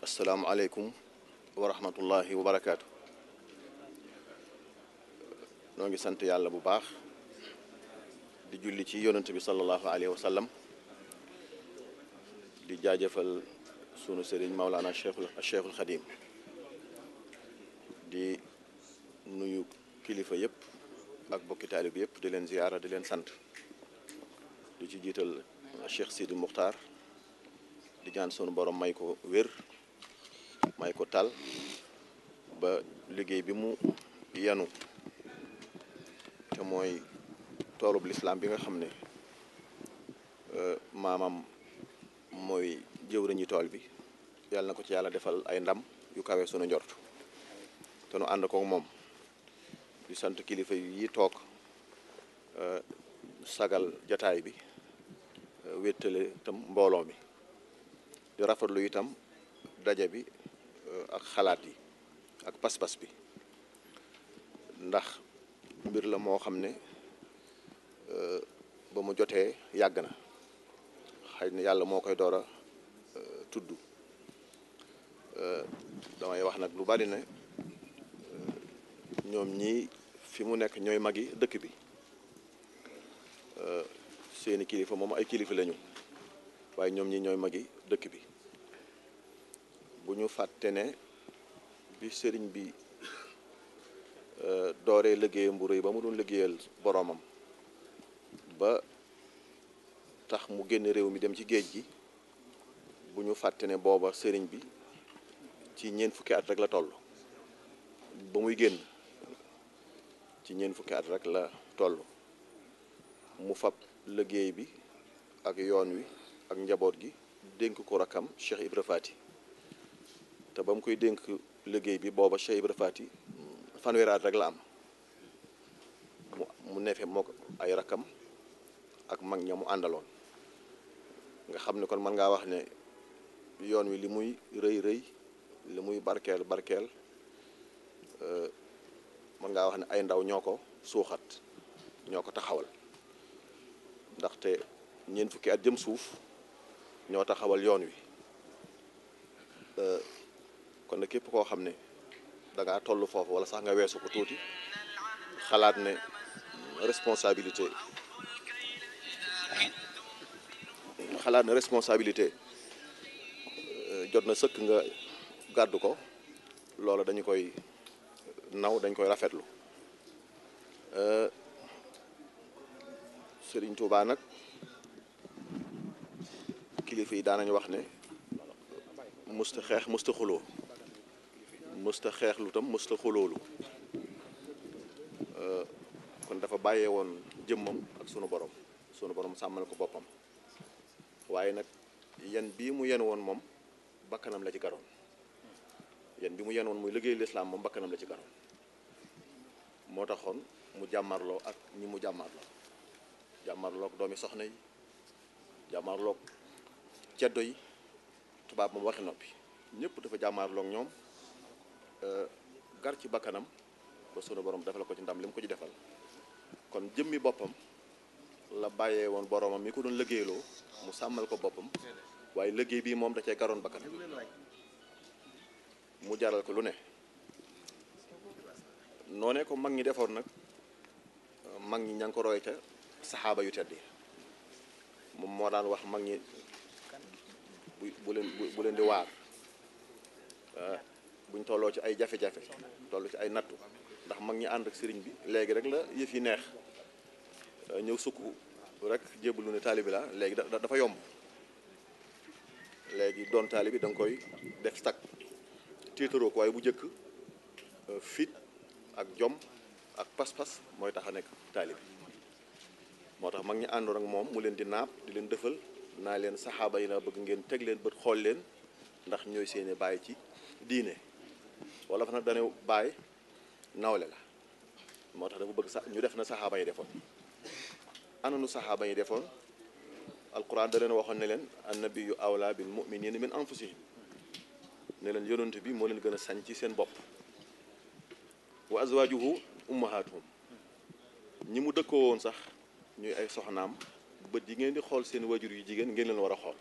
السلام عليكم ورحمة الله وبركاته. نوغي سانت يالا بو باخ دي جولي سي يونت بي صلى الله عليه وسلم دي جاجفال سونو سيرين مولانا الشيخ الخديم di nuyu kilifa yépp ak bokki talib yépp di len ziyara di len sant di ci jital S.Sidy Makhtar di ñaan sunu borom may ko wér may ko tal ba liggéey bi mu yanu te mooy toolub l'islam bi nga xam ne maamam mooy jëwriñu tool bi yàlla na ko ci yàlla defal ay ndam yu kawe sunu njort te nu ànd ko moom di sant kilifa yi toog sagal jataay bi wéttale itam mbooloo mi di rafetlu itam daje bi ak xalaat yi ak pas-pas bi ndax mbir la moo xam ne ba mu jotee yàgg na xëy na yàlla moo koy door a tudd damay wax nag lu bari ne ñoom ñii fi mu nekk ñooy magi dëkk bi seeni kilifa moom ay kilifa lañu waaye ñoom ñii ñooy magi dëkk bi bu ñu fàtte ne bi sëriñ bi dooree liggéeyam bu rëy ba mu doon liggéeyal boroomam ba tax mu génn réew mi dem ci géej gi bu ñu fàtte ne booba sëriñ bi ci ñeent fukki at rek la toll ba muy génn ci ñeent fukki at rek la toll mu fab liggéey bi ak yoon wi ak njaboot gi dénk ko rakam Cheikh Ibra Fati te ba mu koy dénk liggéey bi booba Cheikh Ibra Fati fanweeri at rek la am mu nefe moo ko ay rakam ak mag ña mu àndaloon nga xam ne kon mën ngaa wax ne yoon wi li muy rëy rëy li muy barkeel barkeel mën ngaa wax ne ay ndaw ñoo ko suuxat ñoo ko taxawal ndaxte ñeent fukki at jëm suuf ñoo taxawal yoon wi kon nag képp koo xam ne da ngaa toll foofu wala sax nga weesu ko tuuti xalaat ne responsabilité jot na sëkk nga gàddu ko loolu dañu koy naw dañ koy rafetlu Serigne Touba nag kilifa yi daanañu wax ne musta xeex musta xuloo musta xeex lu tam musta xuloolu kon dafa bàyyee woon jëmmam ak sunu borom sàmmal ko boppam waaye nag yen bii mu yen woon moom bakkanam la ci garoon yen bi mu yen woon muy liggéey lislaam moom bakkanam la ci garoon moo taxoon mu jàmmarloo ak ñi mu jàmmarloog doomi soxna yi jàmmarloog ceddo yi tubaab moom waxi noppi ñëpp dafa jàmmarloog ñoom gar ci bakkanam ba sunu borom defal ko ci ndam li mu ko ci defal kon jëmmi boppam la bàyyee woon boromam mi ko doon liggéeyloo mu sàmmal ko boppam waaye liggéey bii moom da cee garoon bakkanam mu jaral ko lu ne noonee ko mag ñi defoon nag mag ñi ña ngi ko roy ca saxaaba yu tedd yi moom moo daan wax mag ñi bu leen di waar buñ tolloo ci ay jafe-jafe toll ci ay nattu ndax mag ñi ànd ak sëriñ bi léegi rek la yëf yi neex ñëw sukk rek jébbalu ne taalibi la léegi dafa yomb léegi doon taalibi da nga koy def tak tiitaroo ko waaye bu njëkk fit ak jom ak pas-pas mooy tax a nekk taalibi moo tax mag ñi àndoon ak moom mu leen di naab di leen dëfal naa leen saxaaba yi na bëgg ngeen teg leen bët xool leen ndax ñooy seeni bàyyi ci diine wala fa nag dane bàyyi nawle la moo tax dafa bëgg sax ñu def na saxaaba yi defoon ananu saxaaba yi defoon alquran da leen waxoon ne leen annabiyu awla bil muminina min anfusihim ne leen yonent bi moo leen gën a sañ ci seen bopp wa azwajuhu ummahatuhum ñi mu dëkkoo woon sax ñuy ay soxnaam bët yi ngeen di xool seen wajur yu jigéen ngeen leen war a xool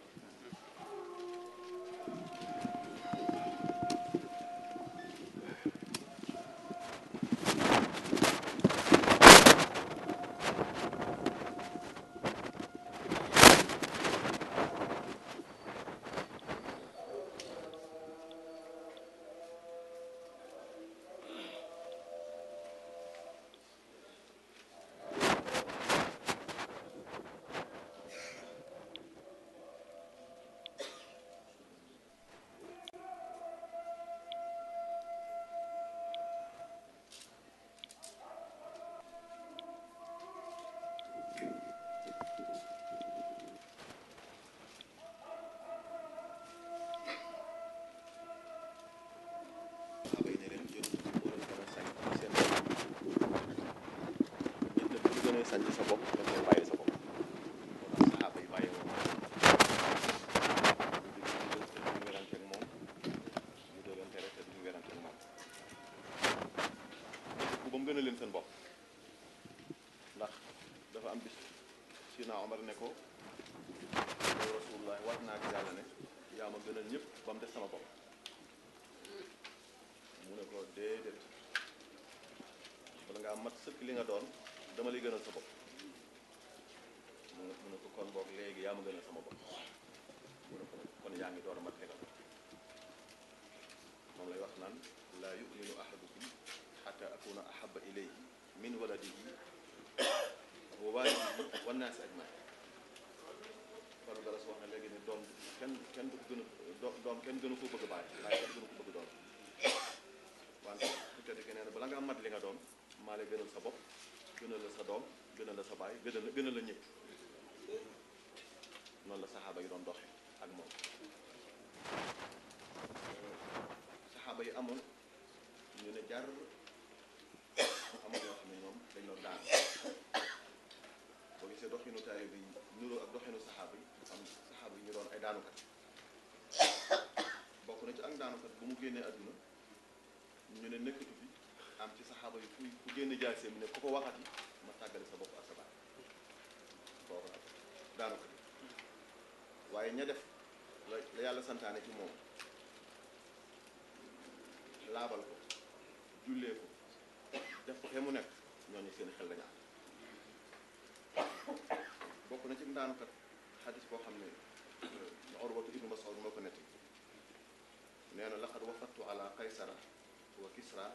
saxaaba yi ne leen yonent bi moo leen gën a sañ seen bopp nit nag bu ñu gën a sañ sa bopp da koy bàyyi sa bopp moo tax saxaaba yi bàyyi woon duñu werante ak moom ñu doo leen tere te duñu werante ak moom bu ba mu gën a leen seen bopp ndax dafa am bis Sina Omar ne ko yow rasulullah war naa ci yàlla ne yaa ma gënal ñëpp ba mu des sama bopp mu ne ko déedéet bala ngaa mat sëkk li nga doon dama lay gënal sa bopp mu ne ko kon boog léegi yaa ma gënal sama bopp mu ne ko kon yaa ngi door a mat tegal moom lay wax naan laa yuminu ahadukum xata akuna ahaba ilayhi min waladihi wa waalidihi wa naasi ajmain kon galas wax na léegi ne doom kenn du gën a doom kenn gënu ko bëgg a bàyyi waaye kenn gënu ko bëgg doom wante su teddi nee na bala nga mat li nga doon maa lay gënal sa bopp gënal la sa doom gënal la sa baay gënal la ñëpp noonu la saxaaba yi doon doxe ak moom saxaaba yi amoon ñu ne jar amoon yoo xam ne ñoom dañ doon daan boo gisee doxinu taalibe bi nuroo ak doxinu saxaaba yi am saxaaba yi ñu doon ay daanukat bokk na ci ak daanukat bu mu génnee adduna ñu ne nekkatu fi am ci saxaaba yi ku génn jaasee mi ne ku ko waxati ma tàggale sa bopp ak sa baay kooku nag daanukat waaye ña def la yàlla santaane ci moom laabal ko jullee ko def ko fe mu nekk ñooñu seen xel lañu am bokk na ci ndaanukat xadis boo xam ne Urwatu ibnu Mas'ud moo ko netti nee na laqad wafattu ala qaysara wa kisra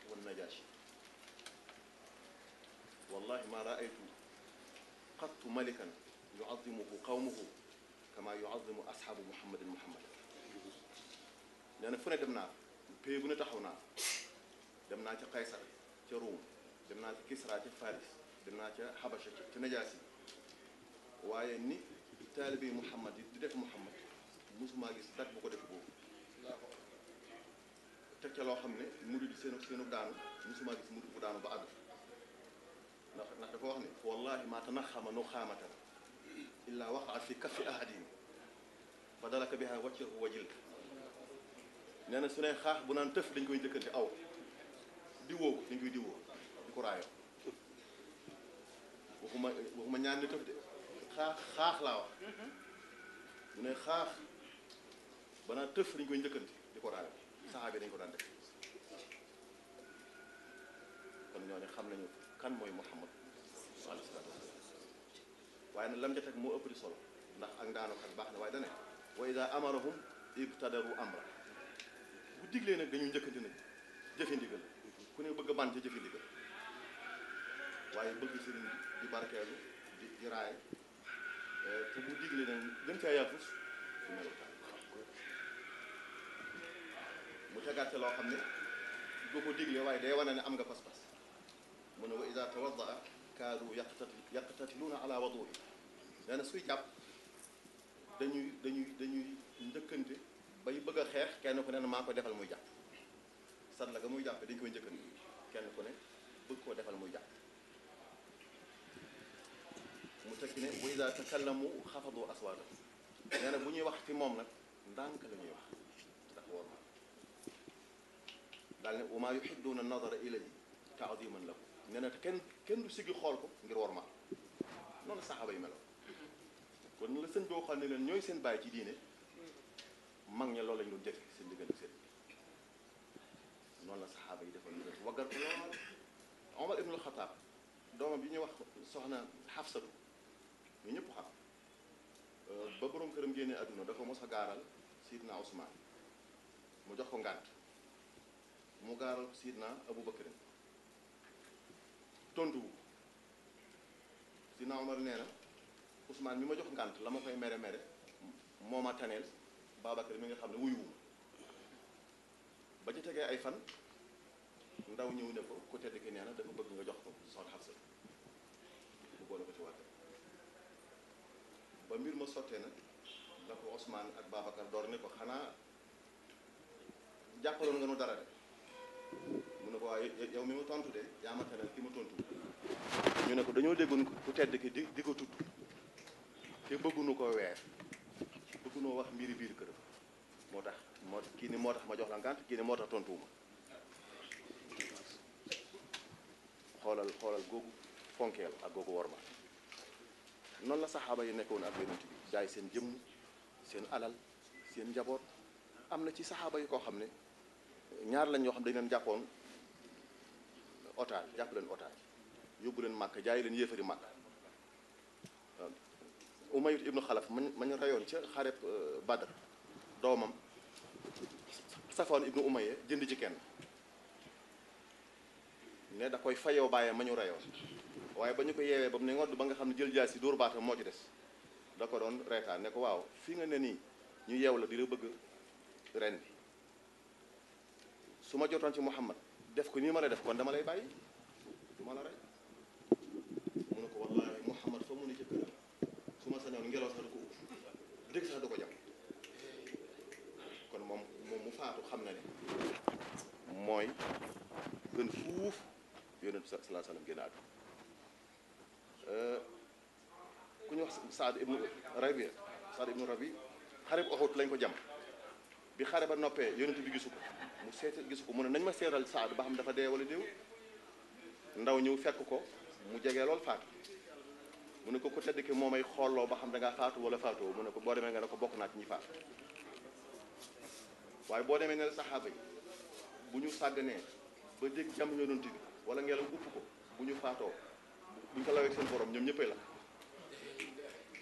wa najashi wallahi ma raaytu qattu malikan yuazimuhu qawmuhu kama yuazimu asxaabu muhammadin muhammad nee na fu ne dem naa pays bu ne taxaw naa dem naa ca qaysar ca Ruum dem naa ca kisra ca faris dem naa ca xabasha ca najaasi waaye ni taalibe yi muhammad yi di def muhammad mosumaa gis dat bu ko def boobu teg ca loo xam ne murid seenu daanu mosumaa gis murid bu daanu ba àgg ndax dafa wax ne wallahi ma tanaxama nu xaamatan illa waqaa fi kaffi ahadin fa dalaka biha waccahu wa jilk nee na su ne xaax bu naan tëf dañ koy njëkkante aw diwoo ko dañ koy diwoo di ko raayoo waxuma ñaan ni tëf de xaax laa wax mu ne xaax ba naan tëf dañ koy njëkkante di ko raayoo saxaabi dañ ko daan def kon ñoo ne xam nañu kan mooy Muhammad sallallahu alayhi wa sallam waaye nag lam ca teg moo ëpp di solo ndax ak ndaanukat baax na waaye dane wa ida amarahum ibtadaru amra bu diglee nag dañuy njëkkante nag jëfe ndigal ku ne bëgg a ban ca jëfe ndigal waaye bëgg sëriñ di barkeelu di raay te bu diglee nag gën caa yàfus du melu taan mu tegaat ca loo xam ne du ko diglee waaye day wane ne am nga pas-pas mu ne wa ida tawaddaa kaadu yaqtatiluuna ala wadu'i nee na suy jàpp dañuy njëkkante bay bëgg a xeex kenn ku ne maa ko defal muy jàpp sat la ga muy jàppe dañ koy njëkkante kenn ku ne bëgg koo defal muy jàpp mu tekki ne wa ida takallamu xafadu aswaata nee na bu ñuy wax ci moom nag ndànk la ñuy wax ndax war ma daal ne wa maa yuhibbuuna an-nazara ilayhi ta'ziman lahu nee na te kenn du siggi xool ko ngir war ma noonu saxaaba yi meloo kon la sëñ boo xam ne leen ñooy seen bàyyi ci diine mag ña loolu lañ doon jëfe seen diggante seen noonu la saxaaba yi defoon ñu def waggar ko lool Omar ibnul Xataab doomam bi ñuy wax soxna Xafsatu ñu ñëpp xam ba borom këram génnee àdduna dafa mos a gaaral Sidna Ousmane mu jox ko ngànt mu gaaral Sidna Abu Bakrin tontu wu Sidna Omar nee na Ousmane mi ma jox ngànt la ma koy mere mere moo ma taneel Babacar mi nga xam ne wuyuwuma ba ci tegee ay fan ndaw ñëw ne ko ku tedd ki nee na dafa bëgg nga jox ko soxna Xafsa bu boole ko ci wàtte ba mbir ma sottee nag la ko Ousmane ak Babacar door ne ko xanaa jàppaloon nga nu dara de mu ne ko waaye yow mi ma tontu de yaa ma teral ki ma tontu ñu ne ko dañoo déggoon ku tedd ki di ko tudd te bëgguñu ko weer bëgguñoo wax mbiri biir kër moo tax kii ni moo tax ma jox la ngànt kii ni moo tax tontuwuma xoolal googu fonkeel ak googu worma noonu la saxaaba yi nekkoon ak yonent bi jaay seen jëmm seen alal seen njaboot am na ci saxaaba yi koo xam ne ñaar lañ ñoo xam dañ leen jàppoon otage jàpp leen otage yóbbu leen màkk jaay leen yéefari màkk Umayyad ibnu Xalaf mañ rayoon ca xareb Badr doomam Safwan ibnu Umayya jënd ci kenn ne da koy fayoo bàyyee ma ñu rayoon waaye ba ñu ko yeewee ba mu ne ngodd ba nga xam ne jël jaay si dóor baatam moo ci des da ko doon reetaan ne ko waaw fii nga ne nii ñu yeew la di la bëgg ren bi su ma jotoon ci Muhammad def ko nii ma la def kon dama lay bàyyi du ma la rey mu ne ko wallaahi Muhammad fa mu ne ca këram su ma sañoon ngelaw sax du ko upp dëgg sax du ko jam kon moom mu faatu xam na ne mooy gën fuuf yonent bi sallallahu alayhi wa sallam génn àdduna ku ñu wax Saad ibnu Rabi xare bu Uhud lañ ko jam bi xare ba noppee yonent bi gisu ko mu ne nañ ma seeral Saad ba xam dafa dee wala déew ndaw ñëw fekk ko mu jegee lool faatu mu ne ko ku tedd ki moo may xooloo ba xam da ngaa faatu wala faatoo mu ne ko boo demee nga ne ko bokk naa ci ñi faatu waaye boo demee ne la saxaaba yi bu ñu sàgganee ba dégg jam yonent bi wala ngelaw upp ko bu ñu faatoo bu ñu ko lawee seen borom ñoom ñëppay la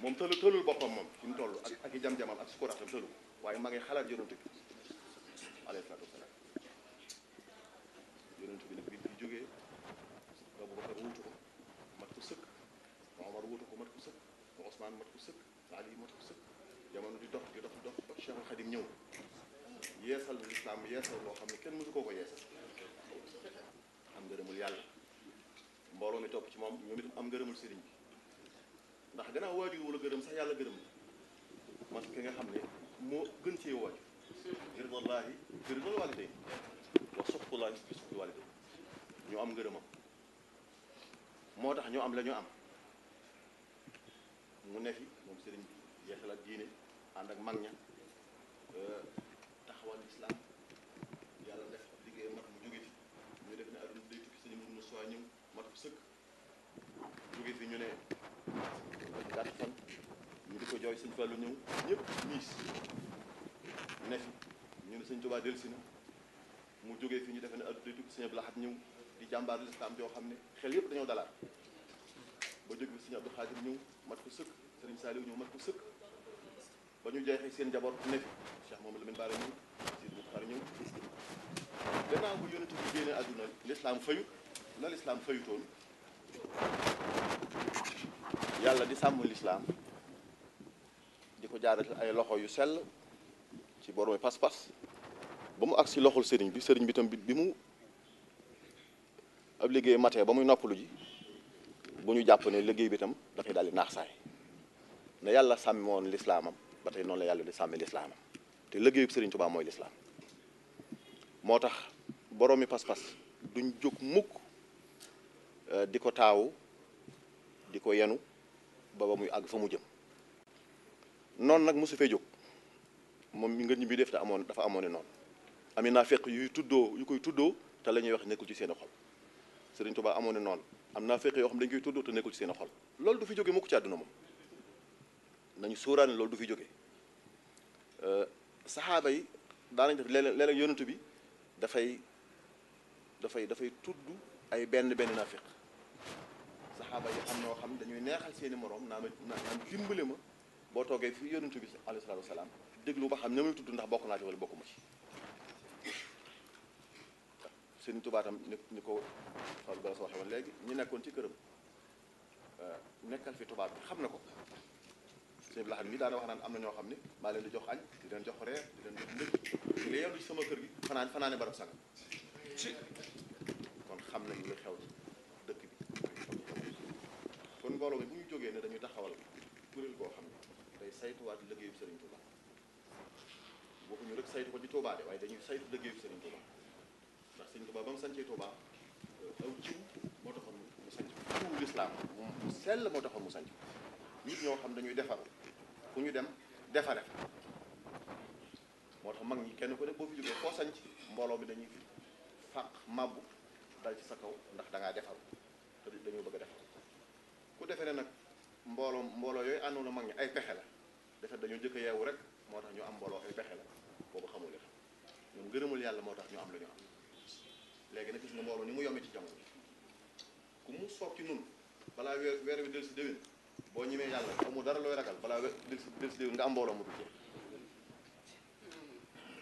moom tëlul boppam moom fi mu toll ak i jam-jamam ak sukuraatam tëlu waaye ma ngay xalaat yonent bi alayhi salaatu wasalaam yonent bi nag bi jógee Abubakar wuutu ko mat ko sëkk Omar wuutu ko mat ko sëkk Ousmane mat ko sëkk Ali mat ko sëkk jamono di dox ba Cheikh Khadim ñëw yeesal lislaam yeesal loo xam ne kenn mësu koo ko yeesal am ngërëmul yàlla mbooloo mi topp ci moom ñoom itam am ngërëmul sëriñ bi ndax gannaaw waajur wala gërëm sax yàlla gërëm la man ki nga xam ne moo gën cee waajur ridallaahi bi ridal walidayn wa suxtullaahi bi suxti walidayn ñu am ngërëmam moo tax ñu am la ñu am mu ne fi moom sëriñ bi yeesalaat diine ànd ak mag ña taxawal islam yàlla def liggéey mat mu jóge fi ñu def ne adduna day tukki sëñ mu soi ñëw mat ko sëkk jóge fi ñu ne gàtt fan ñu di ko jooy sëñ Fallu ñëw ñëpp miis ne fi ñu ne sëñ Touba dellusi na mu jógee fi ñu defe ne adduna day tukki sëñ Abdou Lahad ñëw di jàmbaar lislaam joo xam ne xel yëpp dañoo dalaat ba jóge fi sëñ Abdou Khadir ñëw mat ko sëkk sëriñ Saliou ñëw mat ko sëkk ba ñu jeexee seen njaboot ne fi Cheikh Mamadou Lamine Bara ñëw S.Sidy Makhtar ñëw gannaaw bu yonent bi génnee àdduna lislaam fayut la lislaam fayutoon yàlla di sàmm lislaam di ko jaarale ay loxo yu sell ci boroomi pas-pas ba mu agsi si loxol sëriñ bi tam bi mu ab liggéey matee ba muy noppalu ji bu ñu jàpp ne liggéey bi tam dafay daal di naax saay ne yàlla sàmmi woon lislaamam ba tey noonu la yàlla di sàmmi lislaamam te liggéeyu Serigne Touba mooy lislaam moo tax boroomi pas-pas duñ jóg mukk di ko taawu di ko yenu ba muy àgg fa mu jëm noonu nag mosu fee jóg moom mi nga ñi bi def te dafa amoon ne noonu ami naa fekk yu koy tuddoo te la ñuy wax nekkul ci seen xol Serigne Touba amoon ne noonu am naa fekk yoo xam dañ koy tuddoo te nekkul ci seen xol loolu du fi jóge mukk ci àdduna moom nañu suuraane loolu du fi jóge saxaaba yi daanañ def léeg-léeg yonent bi dafay tudd ay benn naafiq saxaaba yi am noo xam dañuy neexal seeni moroom naan dimbale ma boo toogee fii yonent bi alayhi salaatu wa salaam déglu ba xam ne muy tudd ndax bokk naa ci wala bokkuma ci Serigne Touba tam ni ko Fallou Galass waxee woon léegi ñu nekkoon ci këram nekkal fi tubaab bi xam na ko sëñ Lahad mi daana wax naan am na ñoo xam ne maa leen di jox añ di leen jox reer di leen jox ndëkk di leen yendu ci sama kër gi fanaane barab sanga ci kon xam nañ lu xew ci dëkk bi kon mbooloo mi bu ñu jógee ne dañuy taxawal kuréel goo xam ne day saytuwaat liggéeyu Serigne Touba waxuñu rek saytu ko ci Touba de waaye dañuy saytu liggéeyu Serigne Touba ndax Sëñ Touba ba mu sancee Touba aw jiw moo taxoon mu sanc jiwu lislaam mu sell moo taxoon mu sanc nit ñoo xam dañuy defaru fu ñu dem defare moo tax mag ñi kenn ku ne boo fi jógee foo sanc mbooloo bi dañuy fàq màbbu dal ci sa kaw ndax da ngaa defaru te dañoo bëgg a defar ku defee ne nag mbooloo yooyu àndoon na mag ñi ay pexe la defe dañoo jëkk a yeewu rek moo tax ñu am mbooloo ay pexe la boobu xamul leen ñoom gërëmul yàlla moo tax ñu am lu ñu am léegi nag gis nga mbooloo ni mu yombee ci jamono ku mu soob ci nun balaa weer wi del si déwén boo ñemee yàlla amul dara looy ragal balaa del si déwén nga am mbooloo mu du jeex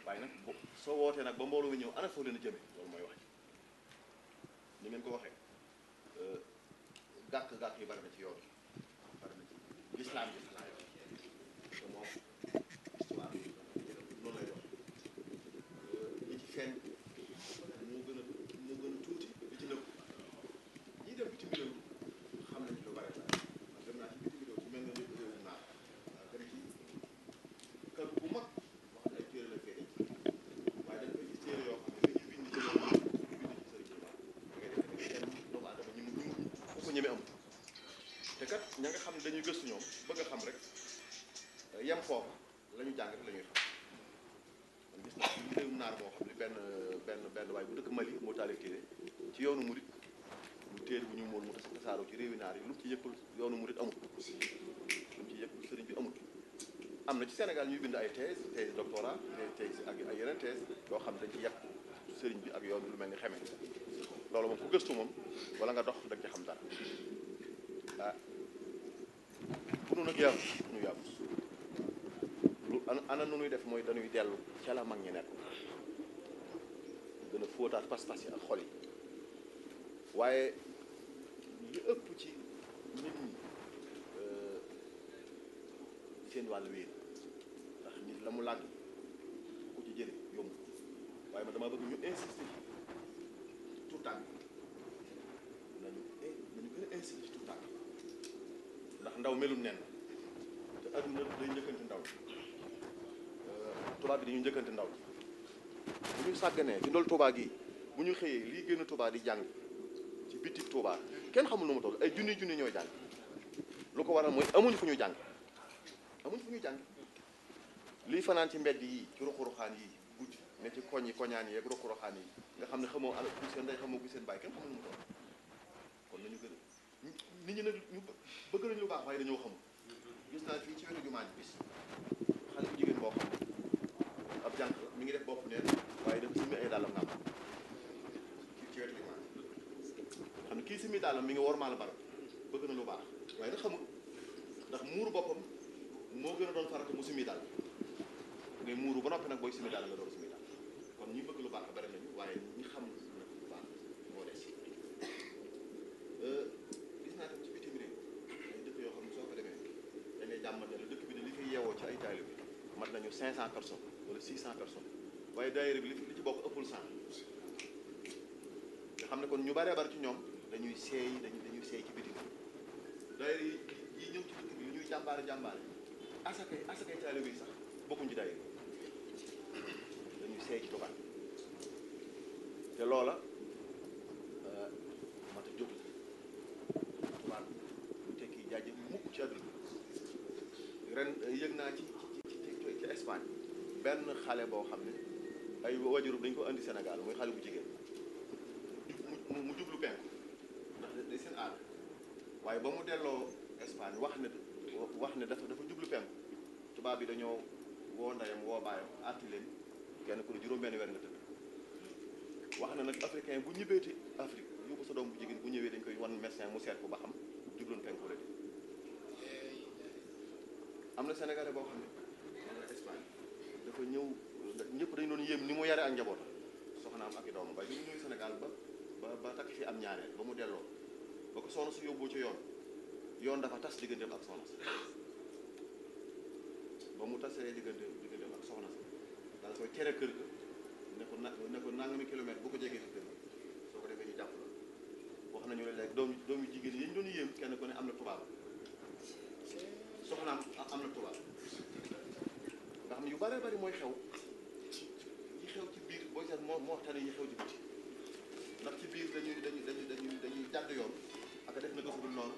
waaye nag soo wootee nag ba mbooloo mi ñëw ana foo leen a jëme loolu mooy wax ni ngeen ko waxee gàkk-gàkk yi bari na ci yoon bari na ci lislaam bi xalaat te moom histoire noonu lay dox li ci feeñ moo gën a tuuti li ci nëbb ñiy dem bitim réew xam nañ lu bari la dem naa ci bitim réew ci mel na lépp réewum naar gën ci kër bu mag wax ay téere la feeñ waaye dañ koy gis téere yoo xam ne dañuy bind ci Sëriñ Touba da ngay defe ne kenn doomu aadama ñi ku ko ñeme amul te kat ña nga xam ne dañuy gëstu ñoom bëgg a xam rek yem foofa la ñu jàng rek la ñuy xam man gis naa ci réewum naar moo xam ne benn waaye bu dëkk Mali moo taalif téere ci yoonu murit mu téere bu ñu mool mu tasaaroo ci réewi naar yi lu mu ci yëppul yoonu murit amul lu mu ci yëppul sëriñ bi amul am na ci Sénégal ñuy bind ay thèse doctorat thèse ak ay yeneen thèse yoo xam dañ ci yàq sëriñ bi ak yoon lu mel ni xeme loolu moom ku gëstu moom wala nga dox da nga ci xam dara ah bu nu nag yaafus nu yaafus lu ana nu nuy def mooy dañuy dellu ca la mag ñi nekk gën a fóotaat pas-pas yi ak xol yi waaye li ëpp ci nit ñi seen wàllu wéer ndax nit la mu làgg ku ci jële yomb waaye man dama bëgg ñu insister ci tout tànk nañu gën a insister ci tout tànk ndax ndaw melum nen te adduna day njëkkante ndaw tubaab bi dañuy njëkkante ndaw bu ñu sàgganee ci ndool Touba gi bu ñu xëyee lii génn Touba di jàng ci biti Touba kenn xamul nu mu toll ay junni ñooy jàng lu ko waral mooy amuñu fu ñu jàng lii fanaan ci mbedd yi ci ruqu-ruqaan yi guddi ne ci koñ yi koñaan yi ak ruqu-ruqaan yi nga xam ne xamoo ala ku seen ndey xamoo ku seen bàyyi kenn xamul nu mu toll kon nañu gën a nit ñi nag ñu bëgg nañu lu baax waaye dañoo xamul gis naa fii ci wetu jumaa ji bis xale bu jigéen boo xam ne ab jànq mi ngi def bopp neen waaye dafa simi ay dàllam naam ci wetu jumaa xam ne kii simi dàllam mi ngi war maa la barab bëgg na lu baax waaye nag xamul ndax muuru boppam moo gën a doon farata mu simi dàll ngay muuru ba noppi nag booy simi dàll nga door simi dàll kon ñi bëgg lu baax bari nañu waaye ñi xam nag lu baax moo des gis naa tam ci bitim réew ay dëkk yoo xam ne soo ko demee dañ lay jàmmal ne la dëkk bi ne li fi yeewoo ci ay taalibe bi mat nañu 500 personnes wala 600 personnes waaye daayira bi li ci bokk ëppul 100 nga xam ne kon ñu baree bari ci ñoom dañuy seey ci bitim daayira yi ñëw ci dëkk bi li ñuy jàmbaare asakay taalibe yi sax bokkuñ ci daayira dañuy seey ci Touba te loola mat a jóg la Touba lu tekki jaaje mukk ci àdduna ren yëg naa ci Espagne benn xale boo xam ne ay wajuru dañ ko andi Sénégal muy xale bu jigéen mu jublu penku ndax day seen aada waaye ba mu delloo Espagne wax ne dafa jublu penku tubaab bi dañoo woo ndeyam woo baayam àtti leen kenn ku ne juróom-benn weer nga tëdd wax na nag africain bu ñibbeeti Afrique yóbbu sa doom bu jigéen bu ñëwee dañ koy wan médecin mu seet ko ba xam jubloon penku la am na sénégalais boo xam ne Espagne dafa ñëw ñëpp dañu doon yéem ni mu yare ak njabootam soxnaam ak i doomam waaye bi mu ñëw Sénégal ba takk fi am ñaareel ba mu delloo ba ko soxna si yóbboo ci yoon dafa tas digganteem ak soxna si ba mu tasee digganteem ak soxna si danga koy tere kër ga ne ko nangami kilomètre bu ko jegee ci kër ga soo ko defee ñu jàpp la wax nañu ne léegi doomu jigéen yi ñu doon yéem kenn ku ne am na tubaab soxnaam am na tubaab nga xam ne yu bëree bëri mooy xew yi xew ci biir booy seet moo tane yi xew ci biti ndax ci biir dañuy jàdd yoon ak def na ko sudul noonu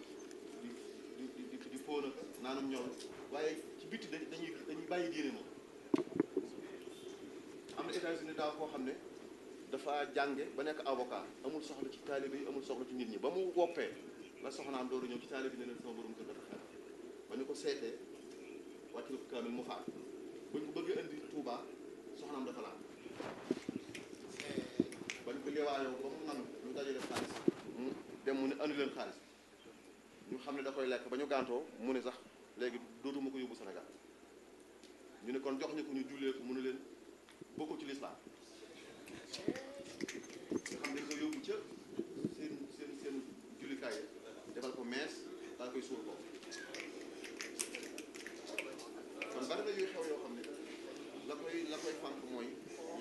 di fóon ak naanum ñoom waaye ci bitti dañuy bàyyi diine moom. am na États-Unis daaw koo xam ne dafa jànge ba nekk avocat amul soxla ci taalibe yi amul soxla ci nit ñi ba mu woppee la soxnaam dooru ñëw ci taalibe yi ne leen sama borom kër dafa xew ba ñu ko seetee wàcc na ko kaamil mu faat ba ñu ko bëggee indi Touba soxnaam dafa laal ba ñu ko leewaayoo ba mu nangu ñu dajale xaalis mu dem mu ne andi leen xaalis ñu xam ne da koy lekk ba ñu gàntoo mu ne sax léegi dootuma ko yóbbu Sénégal ñu ne kon jox ñu ko ñu jullee ko mu ne leen bokkul ci lislaam nga xam ne ko yóbbu ca seen jullikaay defal ko mees daal koy suul ko kon bari na yuy xew yoo xam ne la koy fànk mooy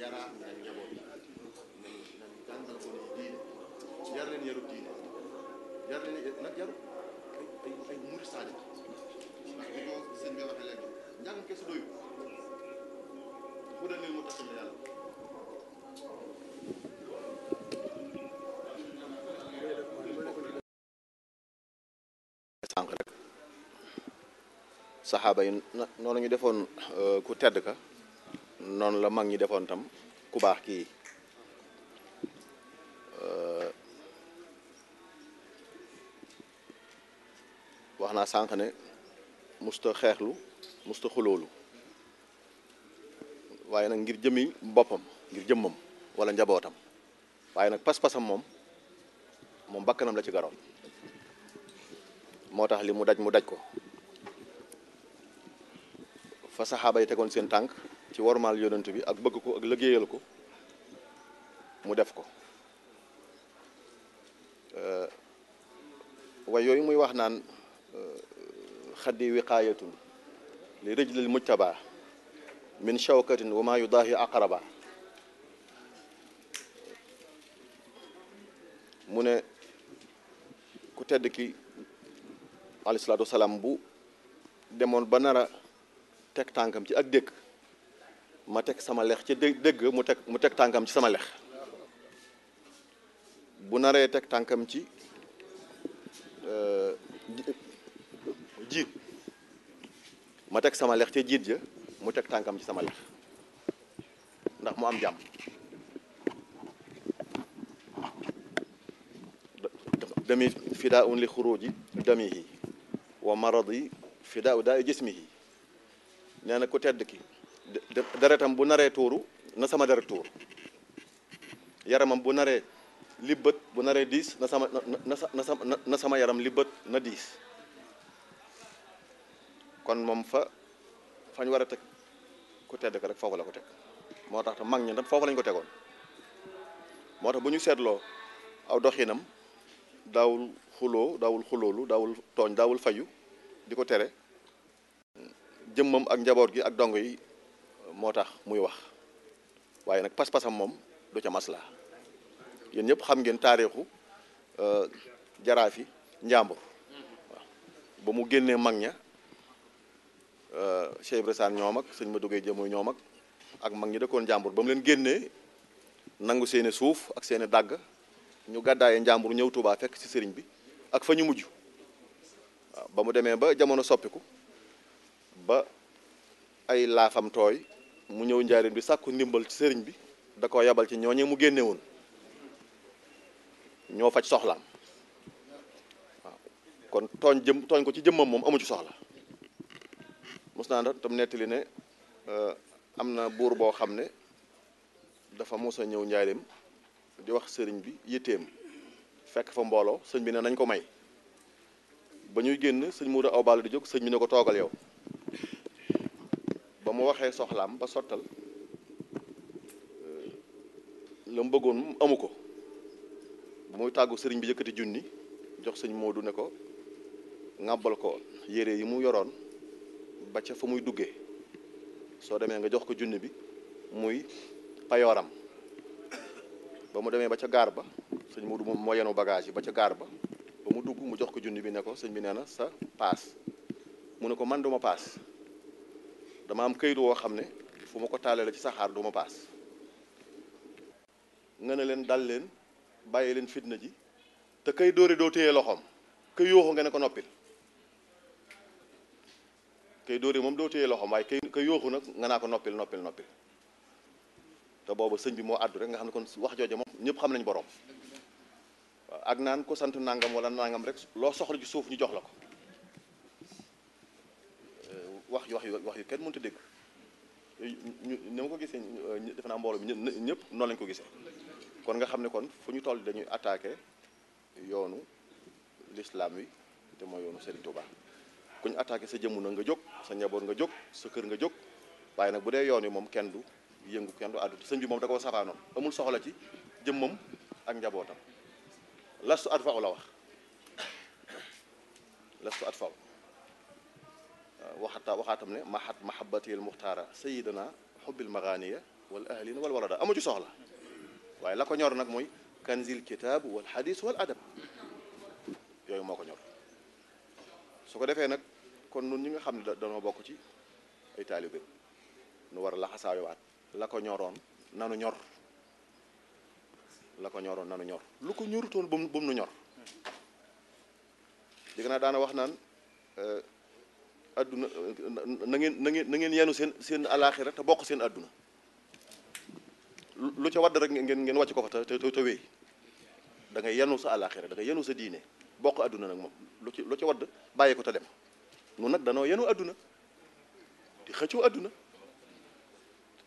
yaraa ak njaboot nañ jàngal ko ni diine yar leen yaru diine yar leen nag yaru ay murid saadiq ndax bi ko sëñ bi waxee léegi njàng kese doyu bu dee mu tax yàlla sànq rek saxaaba yi noonu ñu defoon ku tedd ka noonu la mag ñi defoon tam ku baax kii wax naa sànq ne musta xeexlu musta xuloolu waaye nag ngir jëmi boppam ngir jëmmam wala njabootam waaye nag pas-pasam moom bakkanam la ci garoon moo tax li mu daj ko fa saxaaba yi tegoon seen tànk ci wormaal yonent bi ak bëgg ko ak liggéeyal ko mu def ko waaye yooyu muy wax naan xaddi wiqaayatun li rijlil mujtaba min shawkatin wa ma yudaahi aqraba mu ne ku tedd ki alayhi salaatu wasalaam bu demoon ba nar a teg tànkam ci ak dëkk ma teg sama lex ci dëgg mu teg tànkam ci sama lex bu naree teg tànkam ci jiit ma teg sama lex ca jiit ja mu teg tànkam ci sama lex ndax mu am jàmm dami fidaa un li xuruji damihi wa maradi fidaa daa jismihi nee na ku tedd ki deretam bu naree tuuru na sama deret tuur yaramam bu naree libbët bu naree diis na sama yaram libbët na diis kon moom fañ war a teg ku tedd ka rek foofu la ko teg moo tax te mag ñi tam foofu lañ ko tegoon moo tax bu ñu seetloo aw doxinam daawul xuloo daawul xuloolu daawul tooñ daawul fayu di ko tere jëmmam ak njaboot gi ak dongo yi moo tax muy wax waaye nag pas-pasam moom du ca masla yéen ñëpp xam ngeen taarixu jaraafi njàmbur waaw ba mu génnee mag ña Cheikh Ibrahima ñoom ak sëñ ma duggee jëmoy ñoom ak mag ñi dëkkoon njàmbur ba mu leen génnee nangu seeni suuf ak seeni dàgg ñu gàddaaye njàmbur ñëw Touba fekk ci sëriñ bi ak fa ñu mujj waaw ba mu demee ba jamono soppiku ba ay laafam tooy mu ñëw njaarim bi sàkku ndimbal ci sëriñ bi da ko yabal ci ñooñee mu génne woon ñoo faj soxlaam waaw kon tooñ ko ci jëmmam moom amu ci soxla mos naa tam nettali ne am na buur boo xam ne dafa mos a ñëw njaarim di wax sëriñ bi yitteem fekk fa mbooloo sëñ bi ne nañ ko may ba ñuy génn sëñ Mourou aw ball di jóg sëñ bi ne ko toogal yow ba mu waxee soxlaam ba sottal la mu bëggoon amu ko ba muy tàggu sëriñ bi yëkkati junni jox sëñ Modou ne ko ŋàbbal ko yére yi mu yoroon ba ca fa muy duggee soo demee nga jox ko junni bi muy payooram ba mu demee ba ca gaar ba sëñ Modou moom moo yenu bagage yi ba ca gaar ba mu dugg mu jox ko junni bi ne ko sëñ bi nee na sa paas mu ne ko man duma paas dama am këyit woo xam ne fu ma ko taalee la ci saxaar duma paas nga ne leen dal leen bàyyi leen fitna ji te kay dóore doo téye loxoom kay yooxu nga ne ko noppil kay dóore moom doo téye loxoom waaye kay yooxu nag nga naa ko noppil noppil noppil te boobu sëñ bi moo àddu rek nga xam ne kon wax jooje moom ñëpp xam nañ borom waaw ak naan ko sant nangam wala nangam rek loo soxla ci suuf ñu jox la ko wax yu kenn mënut a dégg ni ma ko gisee defe naa mbooloo mi ñëpp noonu lañ ko gisee kon nga xam ne kon fu ñu toll dañuy attaqué yoonu l'islam wi te mooy yoonu Serigne Touba ku ñu attaqué sa jëmm na nga jóg sa njaboot nga jóg sa kër nga jóg waaye nag bu dee yoon wi moom kenn du yëngu kenn du àddu sëñ bi moom da koo safaanoon amul soxla ci jëmmam ak njabootam lastu at faaw la wax lastu at faaw waxaatam ne mahabbatiyal muxtaara sayidana xubbil maganiya wal ahlina wal walada amu ci soxla waaye la ko ñor nag mooy kanzil kitab wal hadis wal adab yooyu moo ko ñor su ko defee nag kon nun ñi nga xam ne danoo bokk ci ay taalibe nu war a laxasaayuwaat la ko ñoroon nanu ñor la ko ñoroon nanu ñor lu ko ñorutoon bu mu nu ñor dégg naa daana wax naan adduna na ngeen yenu seen alaaxira te bokk seen adduna lu ca wadd rek ngeen wàcc ko fa te wéy da ngay yenu sa alaaxira da ngay yenu sa diine bokk adduna nag moom lu ca wadd bàyyi ko te dem nun nag danoo yenu adduna di xëccoo adduna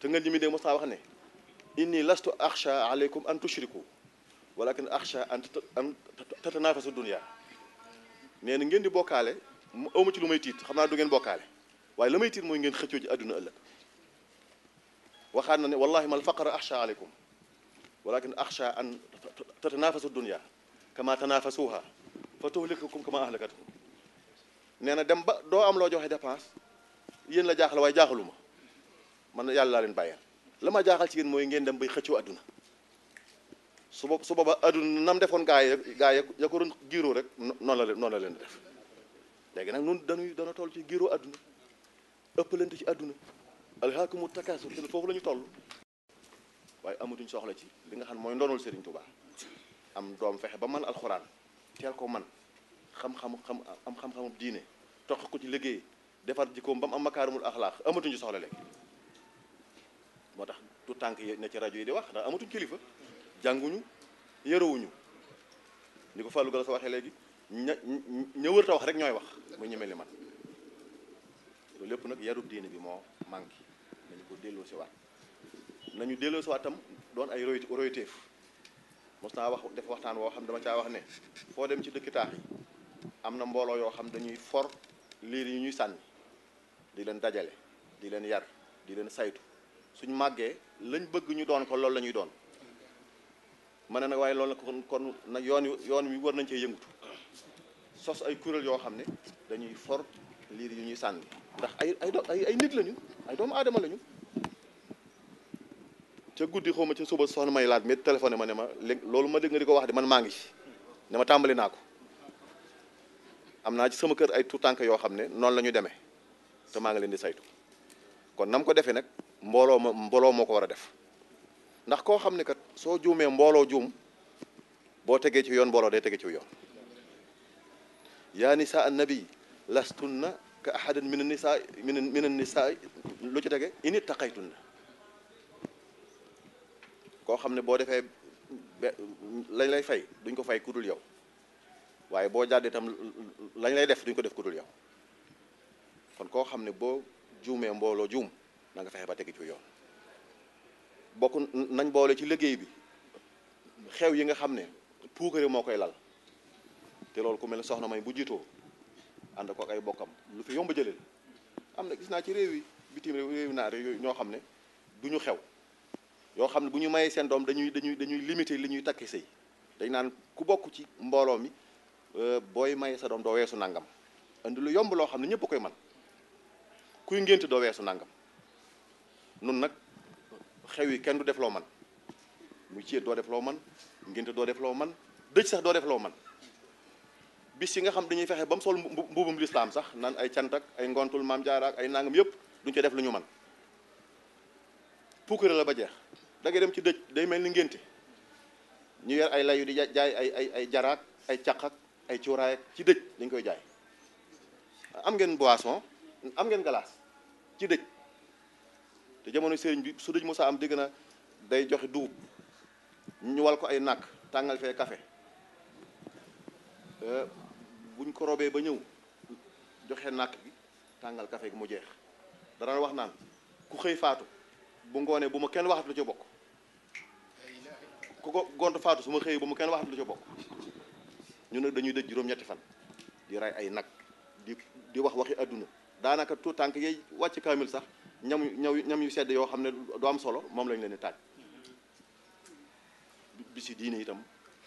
te nga ñi mi dee mos naa wax ne inni lastu axsha aleykum an tushriku walakin axsha an tatanafasu dunya nee na ngeen di bokkaale mu awma ci lu may tiit xam naa du ngeen bokkaale waaye la may tiit mooy ngeen xëccoo ci adduna ëllëg waxaat na ne wallahi mal faqra axsha aleykum walakin axsha an tatanafasu dunya kama tanafasuha fa tuhlikukum kama ahlakatuhum nee na dem ba doo am loo joxe dépense yéen la jaaxal waaye jaaxaluma man yàlla laa leen bàyyeel la ma jaaxal ci yéen mooy ngeen dem bay xëccoo adduna su booba adduna nam defoon gaa ya ko doon giiroo rek noonu la leen di def léegi nag nun dana toll ci giiroo adduna ëppalante ci adduna alhaakumu takaasur te foofu la ñu toll waaye amatuñ soxla ci li nga xam ne mooy ndonul Serigne Touba am doom fexe ba man alxuraan teel ko man xam-xamu diine toq ko ci liggéey defar jikkoom ba mu am makaarimul axlaaq amatuñ ci soxla léegi moo tax tout tànk yi ne ci rajo yi di wax ndax amatuñ kilifa jànguñu yarawuñu ni ko Fallou Gala sa waxee léegi ña wër ta wax rek ñooy wax muy ñu mel ni man loolu lépp nag yarub diine bi moo manqué nañu ko delloo si waat nañu delloo si waat tam doon ay royteef mos naa wax def waxtaan woo xam dama caa wax ne foo dem ci dëkki taax yi am na mbooloo yoo xam dañuy for liir yi ñuy sànni di leen dajale di leen yar di leen saytu suñ màggee lañ bëgg ñu doon ko loolu la ñuy doon ma ne nag waaye loolu nag kon nag yoon wi war nañ cee yëngutu sos ay kuréel yoo xam ne dañuy for liir yu ñuy sànni ndax ay nit lañu ay doomu aadama lañu ca guddi xaw ma ca suba soxna may laaj mais téléphoné ma ne ma léegi loolu ma dégg nga di ko wax de man maa ngi ci ne ma tàmbali naa ko am naa ci sama kër ay tout tànk yoo xam ne noonu la ñu demee te maa ngi leen di saytu kon nam ko defee nag mbooloo moo ko war a def ndax koo xam ne kat soo juumee mbooloo juum boo tegee ci yoon mbooloo day tegee ci yoon yaa nisaa annabi lastunna ka ahadin min an-nisaa lu ci tege in ittaqaytunna koo xam ne boo defee lañ lay fay duñ ko fay ku dul yow waaye boo jàddee itam lañ lay def duñ ko def ku dul yow kon koo xam ne boo juumee mbooloo juum na nga fexe ba tegi ci yoon bokk nañ boole ci liggéey bi xew yi nga xam ne puukare moo koy lal te loolu ku mel ne soxna may bu jiitoo ànd ko ak ay bokkam lu fi yomb jëleel am na gis naa ci réew yi bitim réew naar yooyu ñoo xam ne du ñu xew yoo xam ne bu ñu mayee seen doom dañuy limité li ñuy takki sëy dañ naan ku bokk ci mbooloo mi booy maye sa doom doo weesu nangam andi lu yomb loo xam ne ñëpp a koy man kuy ngénte doo weesu nangam nun nag xew yi kenn du def loo man muy ceet doo def loo man ngénte doo def loo man dëj sax doo def loo man bis yi nga xam dañuy fexe ba mu sol mbubum lislaam sax naan ay cant ak ay ngontul maam jaara ak ay nangam yëpp duñ ko def lu ñu man puukare la ba jeex da ngay dem ci dëj day mel ni ngénte ñu yor ay layu di jaay ay jaraak ay caq ak ay cuuraay ak ci dëj dañ koy jaay. am ngeen boisson am ngeen glace ci dëj te jamono sëriñ bi su dëj Moussa am dégg na day joxe dugub ñu wal ko ay nàkk tàngal fee café buñ ko robee ba ñëw joxe nàkk bi tàngal café gi mu jeex dara wax naan ku xëy faatu bu ngoonee bu ma kenn waxat lu ci bokk ku ko gont faatu su ma xëyee bu ma kenn waxat lu ci bokk ñu nag dañuy dëj juróom-ñetti fan di rey ay nag di wax waxi adduna daanaka tout tànk yey wàcc kaamil sax ñam yu sedd yoo xam ne du am solo moom lañ leen di taaj bi si diine itam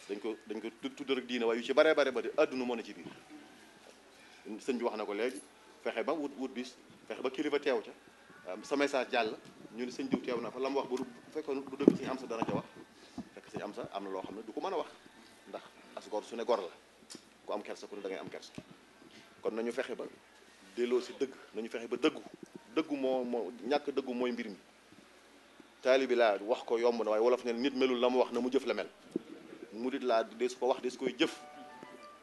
dañ ko tudd rek diine waaye yu ci bare bare ba de adduna moo ne ci biir sëñ bi wax na ko léegi fexe ba wut bis fexe ba kilifa teew ca sa message jàll ñu ne sëñ diw teew na fa la mu wax bu fekkoon du dëgg sëñ am sa dana ca wax fekk sëñ am sa am na loo xam ne du ko mën a wax ndax as gor su ne gor la ku am kersa ku ne da ngay am kersa kon nañu fexe ba delloo si dëgg nañu fexe ba dëggu moo ñàkk dëggu mooy mbir mi taalibi laa wax ko yomb na waaye wolof ne nit melul la mu wax na mu jëf la mel murit laa de su ko wax de su koy jëf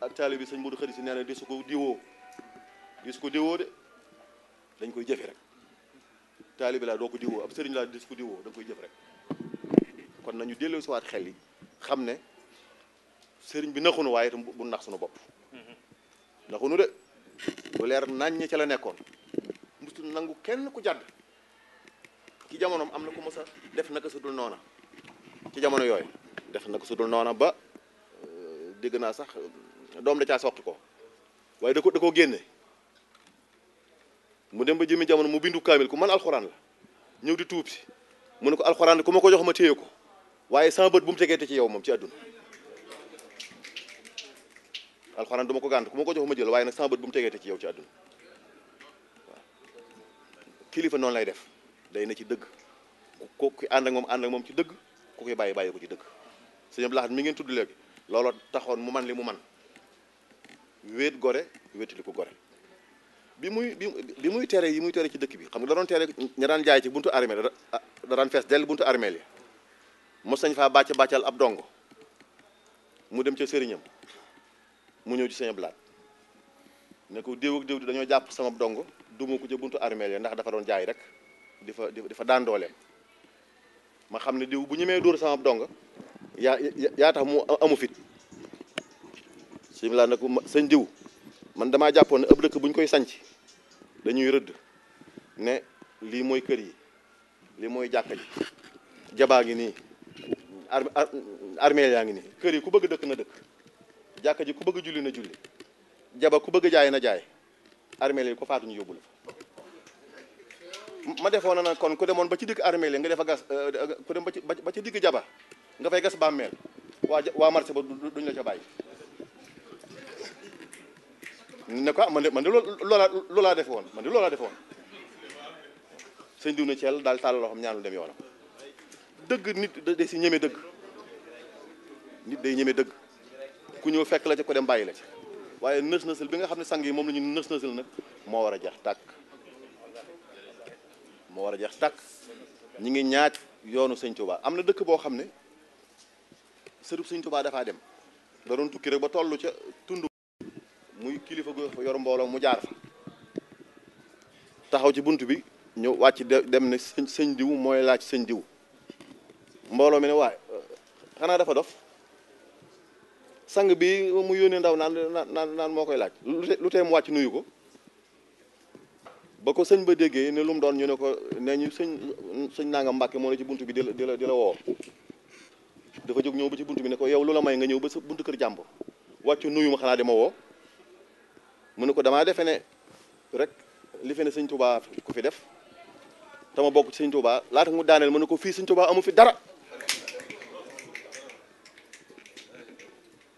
ak taalibi sëñ Modou Khari si nee na de su ko diwoo de dañ koy jëfe rek taalibi laa doo ko diwoo ab sëriñ laa de su ko diwoo da nga koy jëf rek kon nañu delloo si waat xel yi xam ne sëriñ bi naxunu waaye itam bu nax suñu bopp naxunu de bu leer naññ ca la nekkoon musul nangu kenn ku jàdd ci jamonoom am na ku mos a def naka su dul noona ci jamono yooyu def naka su dul noona ba dégg naa sax doom da caa soqi ko waaye da ko génne mu dem ba jëmi jamono mu bindu kaamil ku man alxuraan la ñëw di tuub si mu ne ko alxuraan ku ma ko jox ma téye ko waaye sama bët bu mu tegeete ci yow moom ci àdduna alxuraan du ma ko gànt ku ma ko jox ma jël waaye nag sama bët bu mu tegeete ci yow ci àdduna waaw kilifa noonu lay def day na ci dëgg ku ànd ak moom ci dëgg ku koy bàyyi ko ci dëgg sëñ Abdou Lahad mi ngeen tudd léegi looloo taxoon mu man li mu man wéet gore wéetali ko gore bi muy tere yi muy tere ci dëkk bi xam nga da doon tere ña daan jaay ci buntu armée da daan fees dell buntu armée li mos nañ faa bàccal ab dongo mu dem ca sëriñam mu ñëw ci sëñ Abdou Lahad ne ko diw ak diw dañoo jàpp sama dongo duma ko ca buntu armée li ndax dafa doon jaay rek di fa daan dooleem ma xam ne diw bu ñemee dóor sama dongo yaa tax mu amu fit sëñ Abdou Lahad ne ko sëñ diw man damaa jàppoon ne ëpp dëkk bu ñu koy sanc dañuy rëdd ne lii mooy kër yi lii mooy jàkka ji jabaa ngi nii armeel yaa ngi nii kër yi ku bëgg dëkk na dëkk jàkka ji ku bëgg julli na julli jaba ku bëgg jaay na jaay armeel yi ko faatu ñu yóbbu la fa ma defoon na kon ku demoon ba ci digg armeel yi nga defa gas ku dem ba ci digg jaba nga fay gas bàmmeel waa marché ba duñ la ca bàyyi ne ko man de loolaa defe woon sëñ diw na Thiel daal tàll loo xam ñaanul dem yoonam dëgg nit day si ñeme dëgg nit day ñeme dëgg ku ñëw fekk la ca ko dem bàyyi la ci waaye nës nësal bi nga xam ne sang yi moom la ñu nës nësal nag moo war a jeex tàkk ñi ngi ñaaj yoonu sëñ Touba am na dëkk boo xam ne sërub sëñ Touba dafaa dem da doon tukki rek ba tollu ca tund muy kilifa gu yor mbooloo mu jaar fa taxaw ci bunt bi ñëw wàcc dem ne sëñ diw mooy laaj sëñ diw mbooloo mi ne waaye xanaa dafa dof sang bi mu yónnee ndaw naan moo koy laaj lu tee mu wàcc nuyu ko ba ko sëñ ba déggee ne lu mu doon ñu ne ko ne ñu sëñ nangam Mbàkke moo ne ci bunt bi di la woo dafa jóg ñëw ba ci bunt bi ne ko yow lu la may nga ñëw ba sa buntu kër jàmbur wàcc nuyu ma xanaa dama woo mu ne ko damaa defe ne rek li fe ne sëñ Touba ku fi def tama bokk ci sëñ Touba laata mu daaneel mu ne ko fii sëñ Touba amu fi dara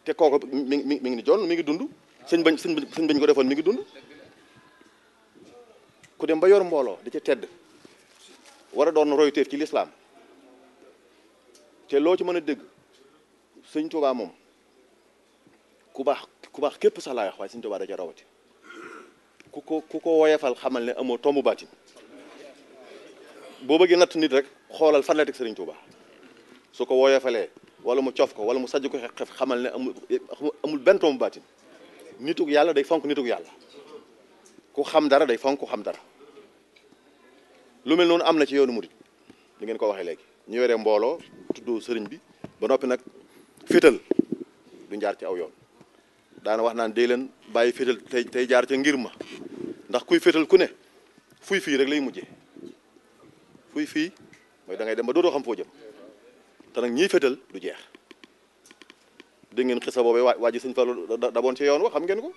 te kooku mi ngi ni jon mi ngi dund sëñ bañ ko defoon mi ngi dund ku dem ba yor mbooloo di ca tedd war a doon royteef ci lislaam te loo ci mën a dégg sëñ Touba moom ku baax képp sax laa wax waaye sëñ Touba da ca rawati ku ko woyefal xamal ne amoo tombu baatin boo bëggee natt nit rek xoolal fan la teg sëriñ Touba su ko woyefalee wala mu coof ko wala mu sajj ko xef xamal ne amul benn tombu baatin. Nitug yàlla day fonk nitug yàlla ku xam dara day fonk ku xam dara lu mel noonu am na ci yoonu murid li ngeen ko waxee léegi ñu yoree mbooloo tudd sëriñ bi ba noppi nag fétal du jaar ci aw yoon daana wax naan dee leen bàyyi fétal tey jaar ca ngir ma ndax kuy fétal ku ne fuy fii rek lay mujjee fuy fii mooy da ngay dem ba dootoo xam foo jëm te nag ñiy fétal du jeex dégg ngeen xisa boobee waa ji sëñ Fallu daboon ci yoon wa xam ngeen ko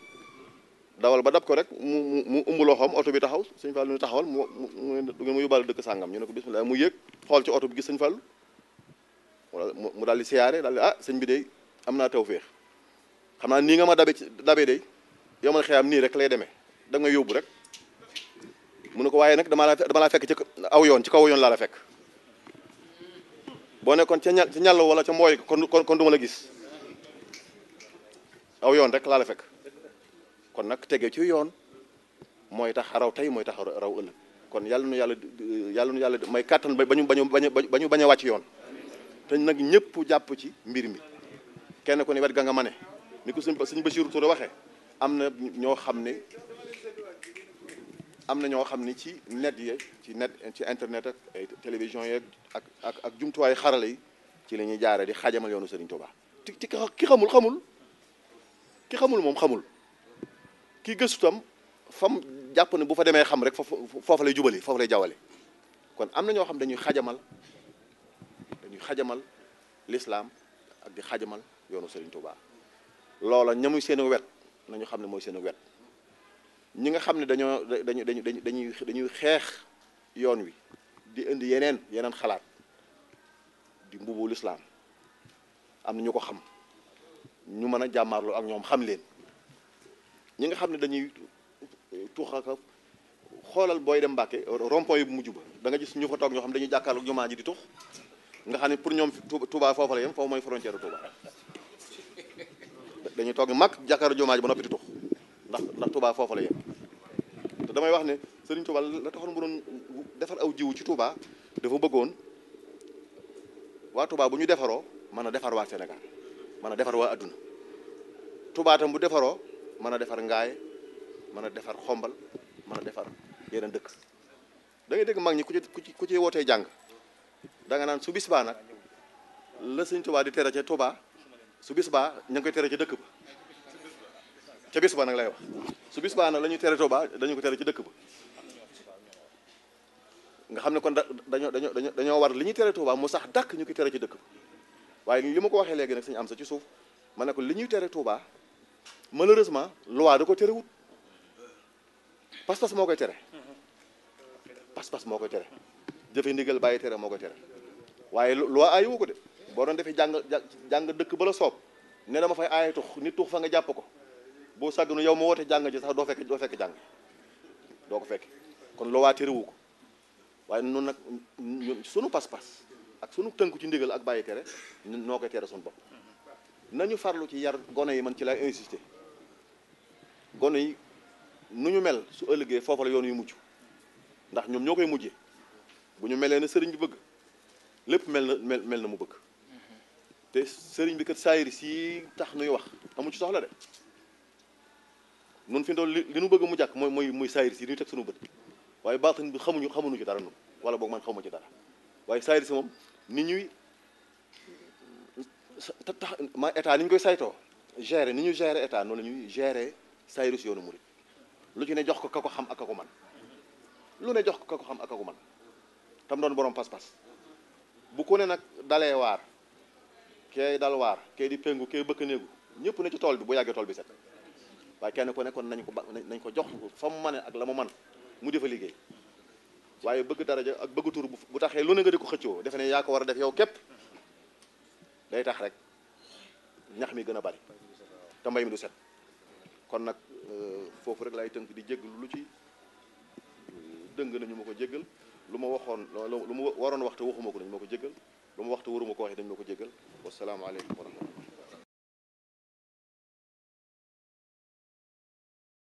dawal ba dab ko rek mu umb loxoom oto bi taxaw sëñ Fallu ñu taxawal du ngeen mu yóbbaale dëkk sàngam ñu ne ko bismillah mu yéeg xool ci oto bi gis sëñ Fallu mu daal di siyaare daal di ah sëñ bi de am naa tawféex xam naa nii nga ma dabe de yow man xëyam nii rek lay demee da nga yóbbu rek mu ne ko waaye nag dama laa fekk ci aw yoon ci kaw yoon laa la fekk boo nekkoon ca ñàll wala ca mbooy kon du ma la gis aw yoon rek laa la fekk kon nag tege ci yoon mooy tax raw tey mooy tax raw ëllëg kon yàlla nu yàlla may kàttan ba ñu bañ a wàcc yoon te nag ñëpp jàpp ci mbir mi kenn ku ne wet ga nga mane ni ko sëñ Basiru Touré waxee am na ñoo xam ne ci net yi ci internet ak ay télévision yeeg ak jumtuwaayu xarala yi ci la ñuy jaare di xajamal yoonu Serigne Touba ki xamul moom xamul ki gëstutam fam jàpp ne bu fa demee xam rek foofa lay jubali foofa lay jawale kon am na ñoo xam dañuy xajamal l'islam ak di xajamal yoonu Serigne Touba loola ñamuy seen wet nañu xam ne mooy seen wet ñi nga xam ne dañuy xeex yoon wi di indi yeneen xalaat di mbubu l'islam am na ñu ko xam ñu mën a jàmmaarloo ak ñoom xam leen ñi nga xam ne dañuy tuxaka xoolal booy dem Mbàkke rond-point yi bu mujj ba da nga gis ñu fa toog ñoo xam dañuy jàkkaarloog jumaa ji di tux nga xam ne pour ñoom Touba foofu la yem foofu mooy frontière Touba dañuy toog mag jàkkaarloo jumaa ji ba noppi di tux ndax Touba foofu la yem te damay wax ne Serigne Touba la taxoon bu doon defar aw jiwu ci Touba dafa bëggoon waa Touba bu ñu defaroo mën a defar waa Sénégal mën a defar waa adduna Touba tam bu defaroo mën a defar Ngaay mën a defar xombal mën a defar yeneen dëkk da ngay dégg mag ñi ku ci wootee jàng da nga naan su bis baa nag la Sëñ Touba di tere ca Touba su bis baa ña ngi koy tere ca dëkk ba ca bis ba nag lay wax su bis baa nag la ñuy tere Touba dañu ko tere ci dëkk ba nga xam ne kon dañoo war li ñuy tere Touba mu sax dàkk ñu koy tere ci dëkk ba waaye li ma ko waxee léegi nag suñu am sa ci suuf ma ne ko li ñuy tere Touba malheureusement loi da ko terewut pas-pas moo koy tere pas-pas moo koy tere jëfe ndigal bàyyi tere moo koy tere waaye loi aayiwu ko de boo doon defee jàng dëkk ba la soob ne dama fay aaye tux nit tux fa nga jàpp ko boo sàgganu yow ma woote jàng ji sax doo fekk jàng doo ko fekk kon loi terewu ko waaye noonu nag ñun sunu pas-pas ak sunu tënku ci ndigal ak bàyyi tere noo koy tere sunu bopp nañu farlu ci yar gone yi man ci lay insister gone yi nu ñu mel su ëllëgee foofu la yoon yu mujj ndax ñoom ñoo koy mujjee bu ñu melee ne sëriñ bi bëgg lépp mel na mu bëgg te sëriñ bi kat saayir si tax nuy wax amu ci soxla de nun fi doon li nu bëgg mu jàkk muy saayir si nuy teg sunu bët waaye baatin bi xamuñu ci dara nun wala boog man xawma ci dara waaye saayir si moom ni ñuy tax ma état ni ñu koy saytoo gérer ni ñu gérer état noonu la ñuy gérer saayir si yoonu murid lu ci ne jox ko ka ko xam ak ka ko man lu ne jox ko ka ko xam ak ka ko man tam doon borom pas-pas bu ko ne nag dalee waar kay dal waar kay di péngu kay bëkk néegu ñëpp ne ci tool bi bu yàggee tool bi set waaye kenn ku ne kon nañ ko jox fa mu mane ak la mu man mu defa liggéey waaye bëgg daraja ak bëgg tur bu taxee lu ne nga di ko xëccoo defe ne yaa ko war a def yow képp day tax rek ñax mi gën a bari te mbay mi du set kon nag foofu rek lay tënk di jéggal lu ci dëng nañu ma ko jéggal lu ma waxoon lu ma waroon waxte waxuma ko nañu ma ko jéggal lu ma waxte waruma ko waxee dañu ma ko jéggal wasalaamaaleykum wa rahmatulah